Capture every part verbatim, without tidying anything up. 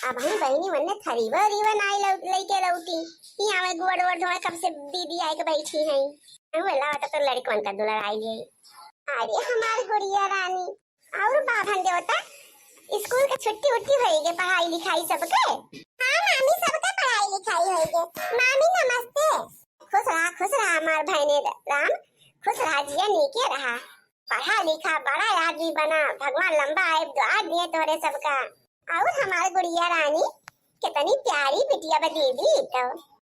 अब हम बहिनी वन्ने थरीवा रीवा नाई लौ-, लइके लौटी। ई आवे गोड़ वोड़ धोए, कब से दीदी आइके बैठी हैं। हम बोला, "तो, तो लड़कवन का दुलर आई है।" अरे हमार गुड़िया रानी, और बाभन देवता, स्कूल के छुट्टी उट्टी होइगे, पढ़ाई लिखाई सबके? हाँ मामी, सबके पढ़ाई लिखाई होइगे। मामी नमस्ते। खुश रहा, खुश रहा हमार भैने राम, खुश रहा, जिया नीके रहा, पढ़ा लिखा, बड़ा आदमी बना, भगवान लंबा आयु दुआ दिए तोहरे सबका। और हमार गुड़िया रानी कितनी प्यारी बिटिया बा दीदी, तो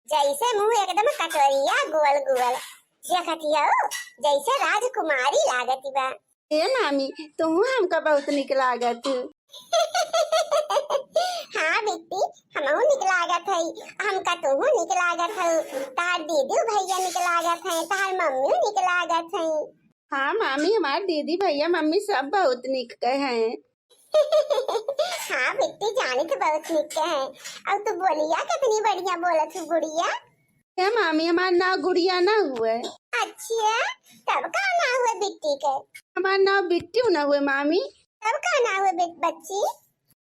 जैसे मुंह एकदम कटोरिया गोल गोल, देखती हो जैसे राजकुमारी लागती बा। ए मामी, तुहू हमका बहुत निक लागत हो। हाँ बिट्टी, हमहू निक लागत है, हमका तुहू निक लागत हो, तार दीदी भैया निक लागत है, तार मम्मी निक लागत है। हाँ मामी, हमार दीदी भैया मम्मी सब बहुत निक के हैं। हाँ बिट्टी, जाने तो बहुत निक के हैं। और तू बोलिया कितनी बढ़िया बोलत हो गुड़िया। हे मामी, हमार नाव गुड़िया ना हुए। अच्छा, तब का नाव हुए बिट्टी के? हमार नाव बिट्टी ना हुए मामी। तब का नाव हुए बिट-, बच्ची?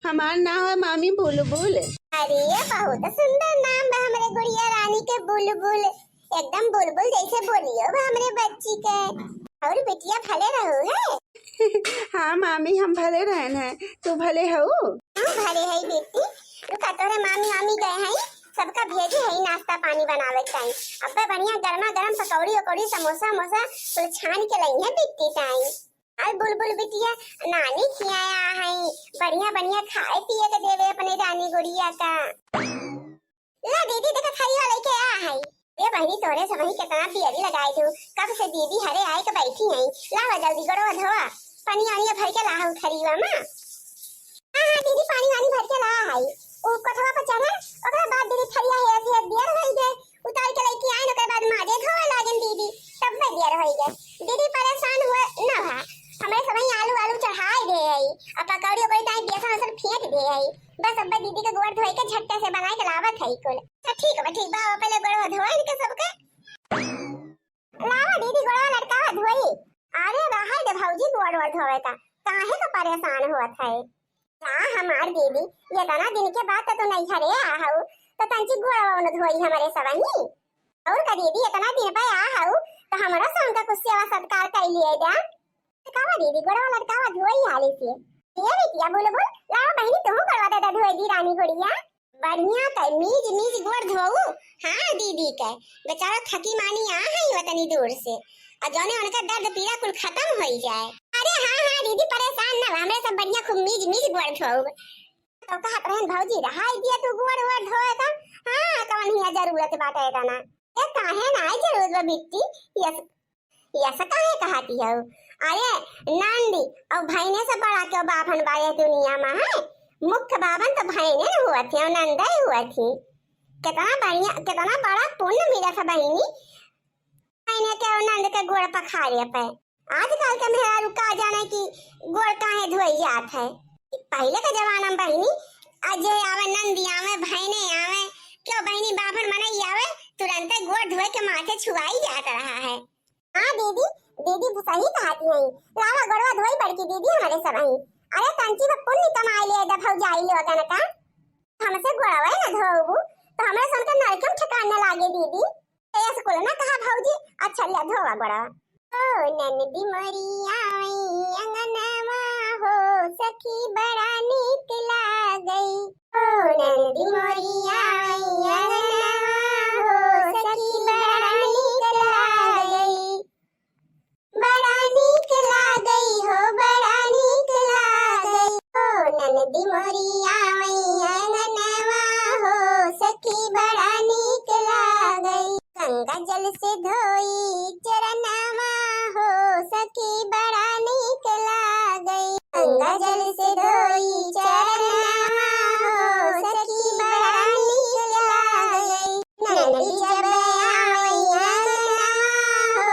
हमार नाव है मामी बुलबुल। अरे, बहुत सुंदर नाम बा हमरे गुड़िया रानी के, बुलबुल। एकदम बुलबुल जैसे बोलियो बा हमरे बच्ची के। और बिटिया भले रहू है? हाँ मामी, हम भले रहन है, तू भले हऊ? हम भले है बेटी। रुका, तोरे मामी वामी गए हैं, सबका भेजे है नाश्ता पानी बनावे के टाइम। अब्बे बढ़िया गर्मा गर्म पकौड़ी उकौड़ी, समोसा वमोसा कुल छान के लई है बिट्टी टाइम। और बुलबुल बिटिया नानी खियाया है, बढ़िया बढ़िया खाए पिए के देवे अपने रानी गुड़िया का। ला दीदी, देखा थरिया लेके आ है। ए बहिनी, तोरे सबही कितना बियरी लगाए दू, कब से दीदी हरे आए के बैठी हैं। लावा जल्दी गोड़वा धोवा, पानी आनिया भर के लाहू थरिया में। हाँ हाँ दीदी, पानी वानी भर के ला है। उ कोठवा पर चढ़ा, ओकरा बाद दीदी थरिया हेरत हेरत बियर होई गए, उतार के लेके आए, ओकरे बाद माजे धोवे लागन दीदी, तब बियर होई गए। दीदी परेशान हुए न भा, हमरे सबही आलू आलू चढ़ाए दे आई, आ पकौड़ी ओकरी ताई बेसन वेसन फेंट दे आई। बस अब दीदी के गोड़ धोए के झट्टे से बनाए के लावत है कुल। तो ठीक बा, ठीक बा, अब पहले गोड़वा धोए इनके सबके। लावा दीदी, गोड़वा लटकावा धोई। अरे रहा दे भौजी, गोड़ वोड़ धोवे का, काहे का परेशान होत है? का हमार दीदी, ये इतना दिन के बाद तो तू नैहरे आ हऊ, तो तंची गोड़वा न धोई हमरे सबही। और का दीदी, इतना दिन पे आ हऊ, तो हमरा से उनका कुछ सेवा सत्कार कर लिए जा। तो कावा दीदी, गोड़वा लटकावा धोई हाली से। ये बिटिया बुलबुल, लावा बहिनी, तुहू गोड़वा दे दे धोई दी रानी गुड़िया। बढ़िया के मीज मीज गोड़ धोऊ। हाँ दीदी के, बेचारा थकी मानी आ है वतनी दूर से, और जौने उनका दर्द पीड़ा कुल खत्म होई जाए। अरे हाँ हाँ दीदी, परेशान ना, हमरे सब बढ़िया खूब मीज मीज गोड़ धोऊ। तो कहत रहन भौजी, रहाई दिया तू गोड़ वोड़ धोए का। हाँ, कवन हिया जरूरत बाटे इतना? ए, काहे ना आई जरूरत बा बिट्टी? यस, यस काहे कहती हो? अरे नंदी, और भैने से बड़ा क्यों बाभन बाए दुनिया में है? मुख्य बाभन तो भैने न हुआ थी और नंदे हुआ थी। कितना बढ़िया, कितना बड़ा पुण्य मिला था बहिनी, भैने के और नंद के गोड़ पखारे पे। आजकल के मेहरारू का जाने कि गोड़ काहे धोई जात है। पहले के जमाना में बहिनी, अजे आवे नंदी आवे, भैने आवे, क्यों बहिनी बाभन मनई आवे, तुरंते गोड़ धोए के माथे छुआई जात रहा है। हाँ दीदी, दीदी सही कहती है। लावा गोड़वा धोई बड़की दीदी हमरे सबही। अरे तंची में पुण्य कमाई ले दा भौजाई लोगन का। हमसे गोड़वा न धोबू, तो हमरे सन के नरकम ठिकाने लागे दीदी। ए, ऐसे कुल ना कहा भौजी। अच्छा ले धोवा गोड़वा। ओ ननदी मोरी आई अंगनवा हो सखी बड़ा नीक लागई। ओ ननदी मोरी आई अंगनवा हो सखी बड़ा नीक लागई। बड़ा नीक लागई हो, बड़ा नीक लागई हो, ननदी मोरी आवई अंगनवा हो, सखी बड़ा नीक लागई। गंगा जल से धोई चरनवा हो, सखी बड़ा नीक लागई। गंगा जल से धोई चरनवा हो, सखी बड़ा नीक लागई। ननदी जब आवई अंगनवा हो,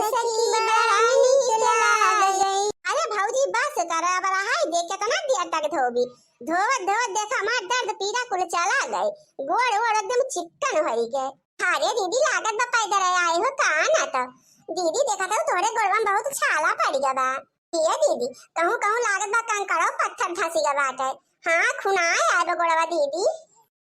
सखी बड़ा नीक लागई। अरे भौजी बस कर, अब रहाई दे, कितना देर तक धोबी? धोवत धोवत देखा हमार दर्द पीड़ा कुल चला गए, गोड़ ओड़ एकदम चिक्कन होई गए। अरे दीदी लागत बा पैदल आए हो का ना तो। दीदी देखा था तोहरे गोड़वा में बहुत छाला पड़ गया बा। ये दीदी कहूँ कहूँ लागत बा कंकड़ो पत्थर धसी गया बाटे। हाँ, खुनाए आए बा गोड़वा दीदी।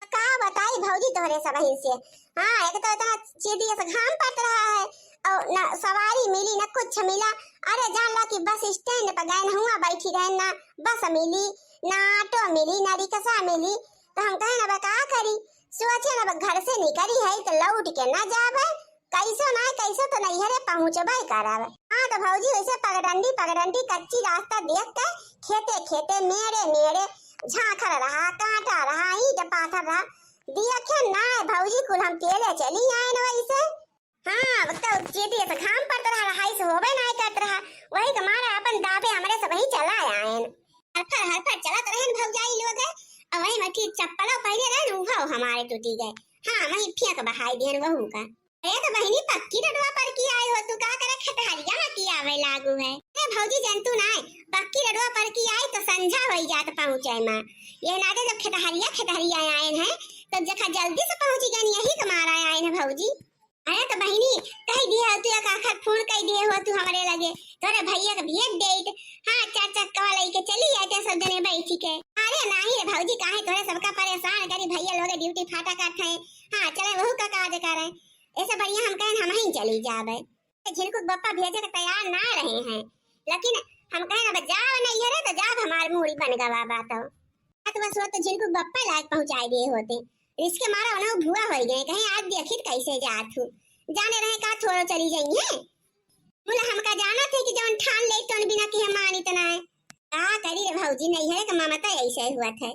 का बताई भौजी तोहरे सबहिन से। हाँ, एक तो इतना चीदी से घाम पड़त रहा है, और न सवारी मिली, न कुछ मिला। अरे जान ला कि बस स्टैंड पर गए, हुआ बैठी रहे, ना बस मिली, ना ऑटो मिली, ना रिक्शा मिली। तो हम कहे ना बा का करी, सोचे ना बा घर से निकली है तो लौट के ना जावे, कैसो ना कैसो तो नैहरे पहुँचबे करब। हाँ तो भौजी वैसे पगडंडी पगडंडी कच्ची रास्ता देख के खेते खेते मेड़े मेड़े झांखर रहा, कांटा रहा, ईंट पाथर रहा, देखे ना भौजी कुल हम तेले चली आए न वैसे। हाँ, अब तो चीटी से घाम पड़त रहा, रहाई से होबे ना करत रहा, वही के मारे अपन दाबे हमरे सबही चला आएन। हरफर हरफर चलत रहेन भौजाई लोग, और वही में ठीक चप्पलो पहने रहेन, उहो हमारे टूटी गए। हाँ, वही फेंक बहाई दिहन वहू का। ए तो बहिनी, पक्की रोडवा पर की आई हो तू, का करे खेतहरिया में की आवे लागू है? ए भौजी, जनतू ना है, पक्की रोडवा पर की आई तो संझा होई जात पहुँचे में। ये नाते जब खेतहरिया खेतहरिया आए हैं, तब जखा जल्दी से पहुँची गन, यही के मारा आए हैं भौजी। अरे तो बहिनी, कह दिए हो तू, एक आखर फोन कह दिए हो तू हमरे लगे, तोरे भैया के भेज देत। हाँ, चार चक्का लेके चली आते सब जने बैठी के। अरे नाही रे भौजी, काहे तोरे सबका परेशान करी, भैया लोग ड्यूटी फाटा करत हैं। हाँ, चले वहू का काज करे। ऐसे बढ़िया हम कहें हम ही चली जाबे। झिनकू के बप्पा भेजे के तैयार ना रहे हैं, लेकिन हम कहें अब जाब नहीं है रे तो जाब, हमार मूड़ी बन गवा बा तो। आ तो बस वो तो झिनकू के बप्पा लायक पहुँचाए दिए होते। रिस्क मारा उन्हें भुआ हो गए, कहीं आज देखित कैसे जात हूँ, जाने रहे का थोड़ो चली जाई है। मुला हमका जाना थे कि जौन ठान ले तौन बिना के मानित ना है। का करी रे भौजी, नैहरे के ममता ऐसे हुआ थे।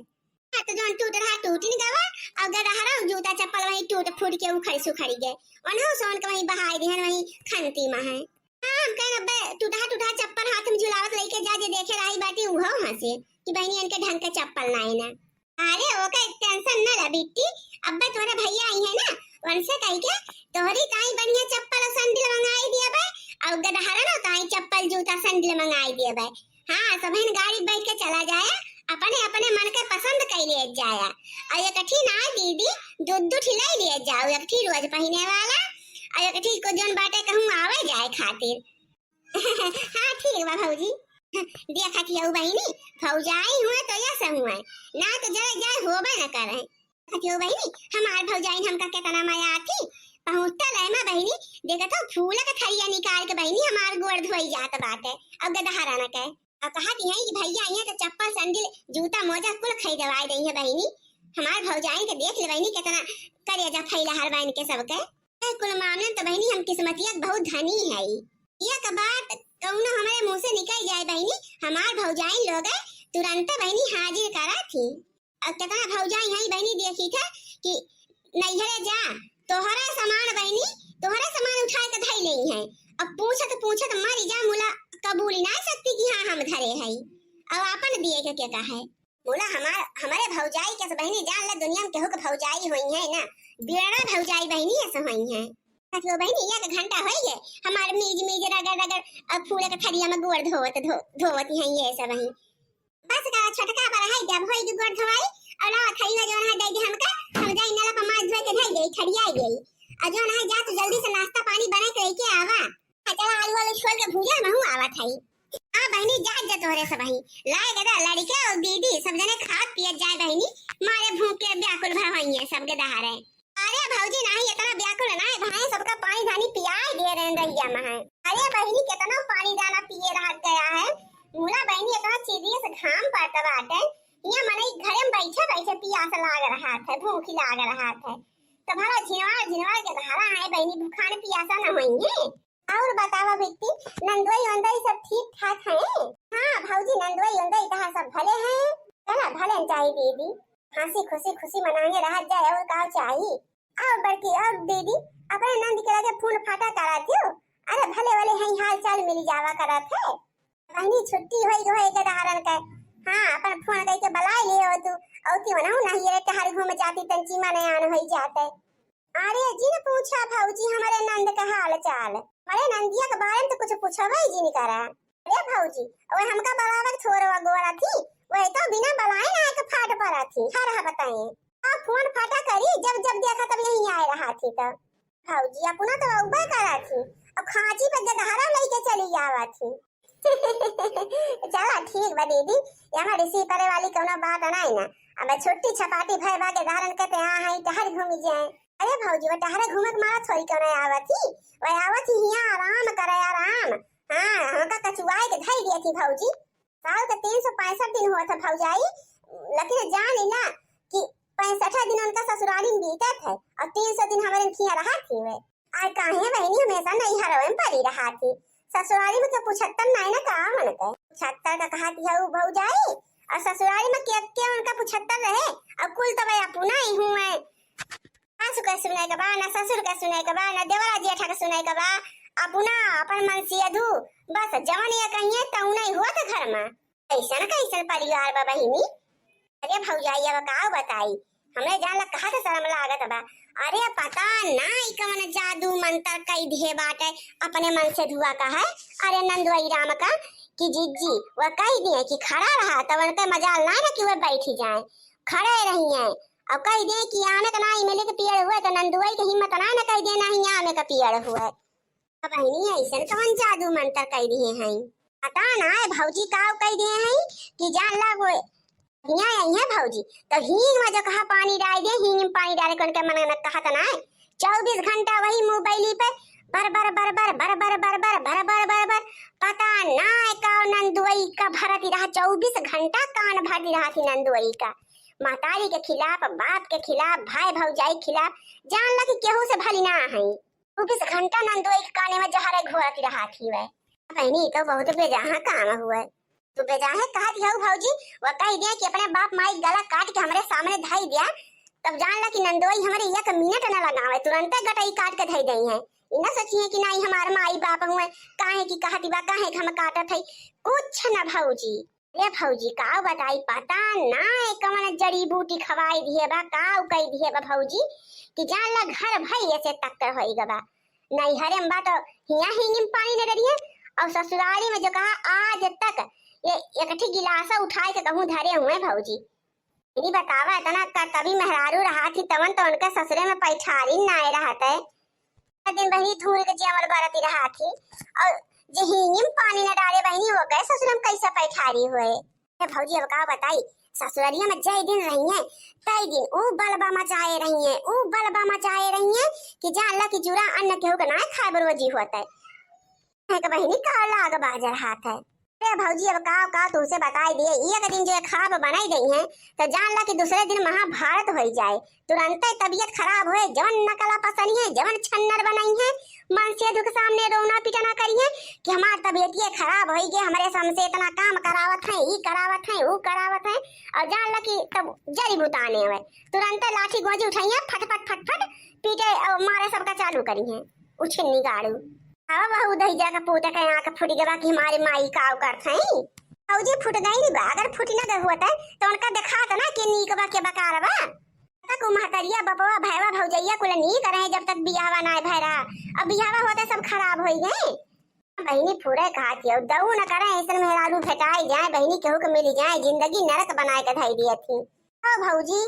हाँ, तो जौन टूट रहा टूटिन गवा, और गदहरा जूता चप्पल वही टूट फूट के उखड़ सुखड़ गए। ओनहु सोन के वही बहाई दिहन, वही खंती में है। हाँ, हम कहें अब्बे टूटहा टूटहा चप्पल हाथ में झुलावत लइके जा, जे देखे रही बाटी उहो हंसे कि बहिनी इनके ढंग के चप्पल ना है ना। अरे ओके टेंशन न ले बिट्टी, अब्बे तोहरे भैया आई है ना, उनसे कह के तोहरी ताई बढ़िया चप्पल और सैंडल मंगाई दिया बे, और गदहरा ना ताई चप्पल जूता सैंडल मंगाई दिया बे। हाँ, सबहिन गाड़ी बैठ के चला जाया, अपने अपने मन के पसंद कर लिए जाया। और एक ठी ना दीदी, दो दो ठी ले लिए जाओ, एक ठी रोज पहने वाला, और एक ठी को जोन बाटे कहूँ आवे जाए खातिर। हाँ ठीक बा भौजी। देखा कि हऊ बहिनी, भौजाई हुए तो यस हुए, ना तो जरा जाए होबे न करे। देखा कि हऊ बहिनी, हमार भौजाई हमका कितना मया आती। पहुँचता लय मा बहिनी, देखत हो फूल के थरिया निकाल के बहिनी हमार गोड़ धोई जात बाटे। अब गदहरा न कहे। अब कहा कि है कि भैया यहाँ के चप्पल सैंडल जूता मोजा कुल खरीदवाई दई है बहिनी। हमार भौजाई के देख ले बहिनी, कितना करेजा फैला हर बहन के सबके। ए कुल मामलन तो बहिनी हम किस्मतिया के बहुत धनी है। ये का बात कौनो हमारे मुंह से निकल जाए बहिनी, हमार भौजाई लोग तुरंत बहिनी हाजिर करा थी। अब कितना भौजाई है बहिनी, देखी था कि नैहरे जा, तोहरा सामान बहिनी, तोहरा सामान उठा के धई लेई है। अब पूछत पूछत मरी जा मुला, कबूली ना सकती कि हाँ हम धरे है। अब आपन दिए के, के का है? बोला हमार, हमारे भौजाई के बहिनी जान ले, दुनिया में केहू के भौजाई होई है ना, बेड़ा भौजाई बहिनी ऐसे होई है। कहियो बहिनी एक घंटा होई है, हमार मीज मीज रगड़ रगड़ अब फूल के थरिया में गोड़ धोवत धो, धोवत है ये सब ही। बस का छोटका पर है जब होई की गोड़ धोवाई, और लावा थरिया जो है दे दे हमका, हम जाई नला पर माथ धोए के धई दे, थरिया गई। और जो है जा तू जल्दी से नाश्ता पानी बना के लेके आवा। हाँ, चला आलू वालू छोल के भूजा, महू आवत है। हाँ बहिनी, जात जा तोहरे सब ही। लाए गदा लड़के और दीदी सब जने खात पियत जाए बहिनी, मारे भूख के व्याकुल भा होइए सबके दहारे। अरे भौजी नाही, इतना व्याकुल ना है भाई, सबका पानी धानी पियाए दे रहे हैं दहिया में है। अरे बहिनी, कितना पानी दाना पिए रह गया है। मुला बहिनी, इतना चिड़िए से घाम पड़ता बाटे, ये मनई घरे में बैठे बैठे पियास लाग रहा है, भूख लाग रहा है। तो भला झिनवार झिनवार के धारा है बहिनी, भूखान पियासा न होइए। और बतावा बिट्टी, नंदोई वंदोई सब ठीक ठाक हैं? हाँ भौजी, नंदोई वंदोई तहार सब भले हैं, है ना? भले न चाही दीदी, हंसी खुशी खुशी मनाने रह जाए, और का चाही? और बड़की और दीदी, अपने नंद के लगे फोन फाटा करा दियो, अरे भले वाले हैं, हाल चाल मिल जावा करत है। बहिनी छुट्टी होई गई है गदहारन के, हाँ अपन फोन करके बुला लिए हो तू, और क्यों ना नहीं रे टहर घूम जाती, तंची माने आन होई जाते। अरे जिन पूछा भौजी हमरे नंद के हाल चाल, हमरे नंदिया के बारे में तो कुछ पूछबे जिन करा। अरे भौजी, वो हमका बलावे के थोरवा गोरा थी, वही तो बिना बलाए ना के फाट पड़ा थी, हर ह बताए। अब फोन फाटा करी, जब जब देखा तब यहीं आए रहा थी तो। भौजी अपना तो उबे करा थी, अब खांची पे गदहरा लेके चली आवा थी। चला ठीक बा दीदी, यहाँ रिसी परे वाली कौनो बात नाई ना। अब छुट्टी छपाटी भय बा, गेदहरन के ते आ है टहर घूमी जाए। अरे भौजी, वो टहरे घूमे के मारा थोड़ी कौनो आवत ही, वो आवत ही हियाँ आराम करे, आराम। हाँ, हमका कचुआए के धई दिया थी भौजी। साल के तीन सौ पैंसठ दिन हुआ था भौजाई, लेकिन जान ली ना कि पैंसठ दिन उनका ससुराली में बीतत है और तीन सौ दिन हमारे खिया रहा थी वे। आय काहे बहिनी हमेशा नैहरवे में पड़ी रहा थी, ससुराली में के पुछत्तर नाई ना का उनके। पुछत्तर का कहा थी हऊ भौजाई, और ससुराली में के, के उनका पुछत्तर रहे, और कुल तो वे अपना ही हुए। सासु के सुने के बा, ना ससुर के सुने के बा, ना देवरा जेठा के सुने के बा, अपना अपन मन से अधू, बस जवन ये कहिए तौने हुआ था घर में। कैसन कैसन परिवार बा बहिनी। अरे भौजाई, अब का बताई, हमरे जान ला कहा से शर्म लागत बा। अरे पता नाई कवन जादू मंतर कई दिहे बाटे, अपने मन से धुआ का है। अरे नंदुआई राम का कि जिज्जी, वह कह दिए कि खड़ा रहा, तब उनके मजाल ना ना कि वह बैठ ही जाए, खड़े रही हैं। और कह दिए कि आमे का ना इमली के पेड़ हुए, तो नंदुआई के हिम्मत ना ना कह दिए ना ही आमे का पेड़ हुए। अब बहिनी ऐसन कवन जादू मंतर कह दिए हैं, पता ना है भौजी का कह दिए हैं कि जान ला वो हियाँ आई है भौजी, तो हींग में जो कहा पानी डाल दे, हींग में पानी डाले के उनके मन न कहत ना है। चउबीस घंटा वही मोबाइली पे बर बर बर बर बर बर बर बर बर बर बर बर, पता ना है का नंदुआई का भरती रहा, चउबीस घंटा कान भरती रहा थी नंदुआई का। महतारी के खिलाफ, बाप के खिलाफ, भाई भौजाई के खिलाफ, जान ला कि केहू से भली ना है। चउबीस घंटा नंदोई के काने में जहर घोरत रहा थी वह। बहिनी, तो बहुत बेजाहा काम हुए। तू बेजाहे कहत हऊ भौजी, वो कह दिया कि अपने बाप माई गला काट के हमरे सामने धई दिया, तब जान ला कि नंदोई हमरे एक मिनट न लगावे, तुरंते गटई काट के धई दई है। ई न सोचिए कि नाई हमार माई बाप हुए, काहे कि कहत बा, काहे कि हम काटत है, कुछ न भौजी। रे भौजी, का बताई, पता ना है कवन जड़ी बूटी खवाई दिए बा, का कई दिए बा भौजी, कि जान ला घर भई ऐसे तक्कर होई गबा। नैहरे में बा तो हियाँ हींग में पानी न डरिए, और ससुराली में जो कहा आज तक ये एक ठी गिलासा उठाए के कहूँ धरे हुए भौजी। इनी बतावा, इतना क-, कभी मेहरारू रहा थी तवन तो उनके ससुरे में पैठारी ना आए रहत है। दिन बहिनी धूल के जेवर बरती रहा थी, और जे हींगी में पानी न डाले बहिनी, वो कहे ससुर में कैसे पैठारी हुए। हे भौजी, अब का बताई, ससुररिया में जय दिन रही है, तय दिन ऊ बलबा मचाए रही है, ऊ बलबा मचाए रही है कि जान ला कि जुरा अन्न केहू के ना खाए बरोजी होत है। है कि बहिनी का लाग बाजर हाथ है। अरे भौजी, अब का, का तुमसे बताई दिए, एक दिन जो खाब बनाई गई है, तो जान ला कि दूसरे दिन महाभारत होई जाए। तुरंते तबीयत खराब होए, जवन नकला पसनी है, जवन छन्नर बनाई है, मन से दुख सामने रोना पिटना करी है कि हमार तबीयत ये खराब होई गई, हमरे से हमसे इतना काम करावत है, ई करावत है, ऊ करावत है, और जान ला कि तब जड़ी बुताने हुए, तुरंते लाठी गोजी उठाई है, फट फट फट फट पीटे और मारे सबका चालू करी है, उछिन्नी गाड़ू। अब बहू दहिजा का पूत के आँख फूट गवा कि हमारे माई का करत है। भौजी फूट गई बा, अगर फूट न गए होते तो उनका देखात ना के नीक बा के बकार बा। तक उ महतरिया बपवा भैवा भौजैया कुल नीक रहे जब तक बियाहवा ना भय रहा, अब बियाहवा होते सब खराब होई गए। बहिनी फूरे कहा थी, दऊ न करे ऐसन मेहरारू भेटाई जाए, बहिनी केहू के मिल जाए, जिंदगी नरक बनाए के धई दिए थी। ओ भौजी,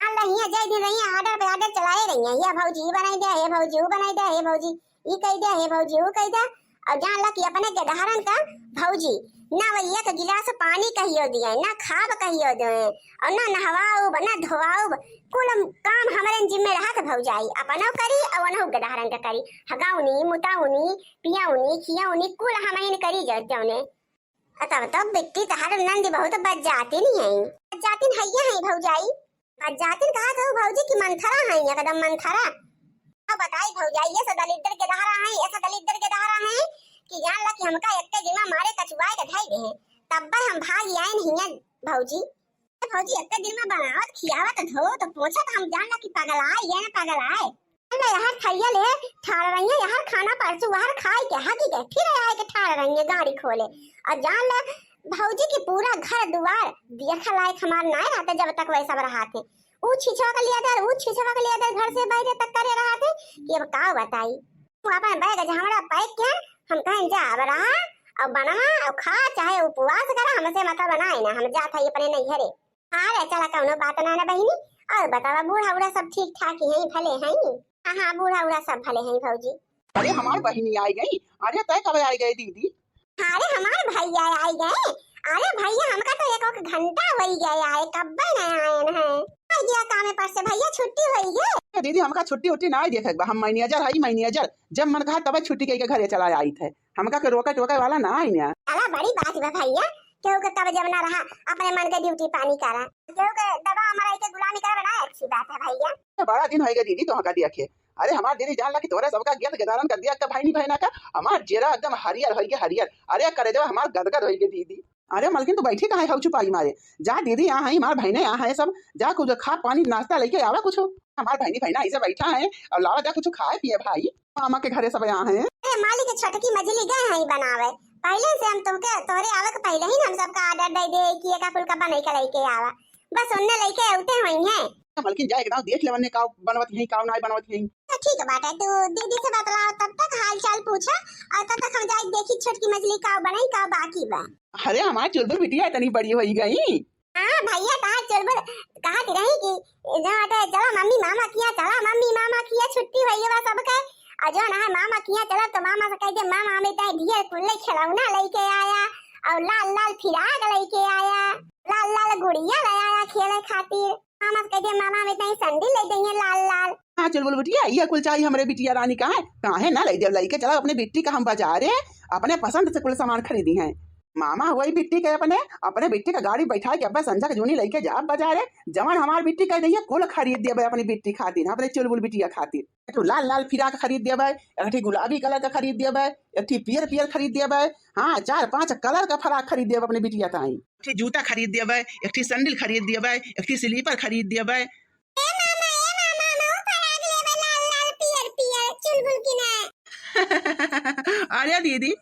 अल्लाह हियाँ जय दिन रही, order पे order चलाए रही है। ये भौजी ई बनाई दे, ये भौजी ऊ बनाई दे, ये भौजी ई कह दे, ये भौजी ऊ कह दे। और जान ला कि अपने गेदहरन का भौजी ना वही एक गिलास पानी कहियो दिए, ना खाब कहियो दिए, और ना नहवाउब, ना धोवाउब, कुल काम हमरे जिम्मे रहत भौजाई, अपनो करी और ओनहु गेदहरन का करी, हगाउनी, मुताउनी, पियाउनी, खियाउनी, कुल हमहिन करी जौन जौने। आ तब तो बिट्टी तहार नंदी बहुत बज्जातिन है। बज्जातिन हइये है भौजाई। बज्जातिन कहा तो भौजी की मंथरा है, एकदम मंथरा। अब बताई भौजाई, ये सब दलिद्दर गेदहरा है, ये सब दलिद्दर गेदहरा है कि जान ला कि हमका एक्के जिम्मा मारे कचुआए के धई दे। तब्बे हम भाग आए नहीं है भौजी। ए भौजी, एक्के दिन में बनावत, खियावत, धोत, पोंछत, हम जान ला कि पगलाए, ये ना पगलाए। अरे यार, थैया ले ठाड़ रही है, यार खाना परसू बाहर खाए के, हाकी के, फिर आए के ठाड़ रही है गाड़ी खोले। और जान ला भौजी की पूरा घर दुआर देखा लायक हमार नाय रहते जब तक वैसा रहा थे। ऊ छिछवा के लिया दर, ऊ छिछवा के लिया दर, घर से बाहर तक करे रहा थे कि अब का बताई। तू अपन बैग झमड़ा पैक के हम कहें जा अब रहा, और बना, और खा, चाहे उपवास करा, हमसे मतलब बनाए ना, हम जात है अपने नैहरे। अरे चला, कौनो बात ना ना बहिनी। और बतावा, बूढ़ा उढ़ा सब ठीक ठाक ही हैं, भले हैं? हाँ, हाँ, बूढ़ा उढ़ा सब भले हैं भौजी। अरे हमार बहिनी आई गई। अरे तय कब आई गई दीदी? अरे हमार भैया आई गए। अरे भैया, हमका तो एक, एक घंटा होई गए आए, कब्बे न आएन है। आई गया कामे पर से भैया, छुट्टी होई गए। ए दीदी, हमका छुट्टी उट्टी ना देखे बा, हम मैनेजर हई, मैनेजर। जब मन कहा तब छुट्टी कई के घरे चला आई थे, हमका के रोके टोके वाला ना आई ना। चला बड़ी बात बा भैया, केहू के तब जब ना रहा, अपने मन के ड्यूटी पानी करा, केहू के दबा हमारा के गुलामी करा ना, अच्छी बात है भैया। तो बड़ा दिन होई गए दीदी तोहका देखे। अरे हमार दीदी जान ला कि तोहरे सबका गेंद गेदारन कर दिया, का भाई नहीं भाई ना का, हमार चेहरा एकदम हरियर होई गए हरियर। अरे करे देवा हमार गदगद होई गए दीदी। अरे मलकिन तू बैठी काहे हऊ चुपाई मारे, जा दीदी यहाँ है, हमार बहने यहाँ है सब, जा कुछ खा पानी नाश्ता लेके आवा कुछ। हमार बहनी बहना ऐसे बैठा है और लावा जा कुछ खाए पिए भाई, मामा के घरे सब यहाँ है। अरे मालिक छोटकी मझली गए हैं बनावे, पहले से हम तुमके तोहरे आवे के पहले ही ना हम सबका ऑर्डर दे दे कि एका कुल का बने के लेके आवा, बस उनने लेके आते हुई हैं। मलकिन जा एक दाव देख ले वन्ने काव बनवत हैं, काव नाय बनवत हैं। तो ठीक बात है, तू दीदी से बतलाओ, तब तक हाल चाल पूछा और तब तक हम जाए देखी छोटकी मझली काव बनाई काव बाकी बा। अरे हमार चुलबुल बिटिया इतनी बड़ी होई गई। हाँ भैया, कहा चुलबुल कहत रही कि जो हटे चला मम्मी मामा किया, चला मम्मी मामा किया, छुट्टी होई बा सबके। और जो ना है मामा किया चला तो मामा से कह दे मामा हमें ताई ढेर कुल्ले खिलौना लेके आया और लाल लाल फिराक लेके आया, लाल लाल गुड़िया ले आया खेले खातिर। मामा से कह दे मामा हमें ताई सैंडल ले देंगे लाल लाल। हाँ चुलबुल बिटिया, ये कुल चाहिए हमरे बिटिया रानी का है, काहे ना ले दे, लेके चला अपने बिट्टी का हम बाजारे, अपने पसंद से कुल सामान खरीदी हैं। मामा वही बिट्टी के अपने, अपने बिट्टी का गाड़ी बैठा के अब्बा संझा के जूनी लेके जा बाजारे, जवन हमार बिट्टी कह दइए कुल खरीद देबे अपनी बिट्टी खातिर, अपने चुलबुल बिटिया खातिर। एक ठो लाल लाल फिराक खरीद देबे, एक ठो गुलाबी कलर का खरीद देबे, एक ठो पियर पियर खरीद देबे, हाँ चार पांच कलर का फराक खरीद देबे अपने बिटिया ताई। एक ठो जूता खरीद देबे, एक ठो सैंडल खरीद देबे, एक ठो स्लीपर खरीद देबे। ए मामा, ए मामा, हमहू फराक लेबे लाल लाल पियर पियर चुलबुल की ना। अरे दीदी,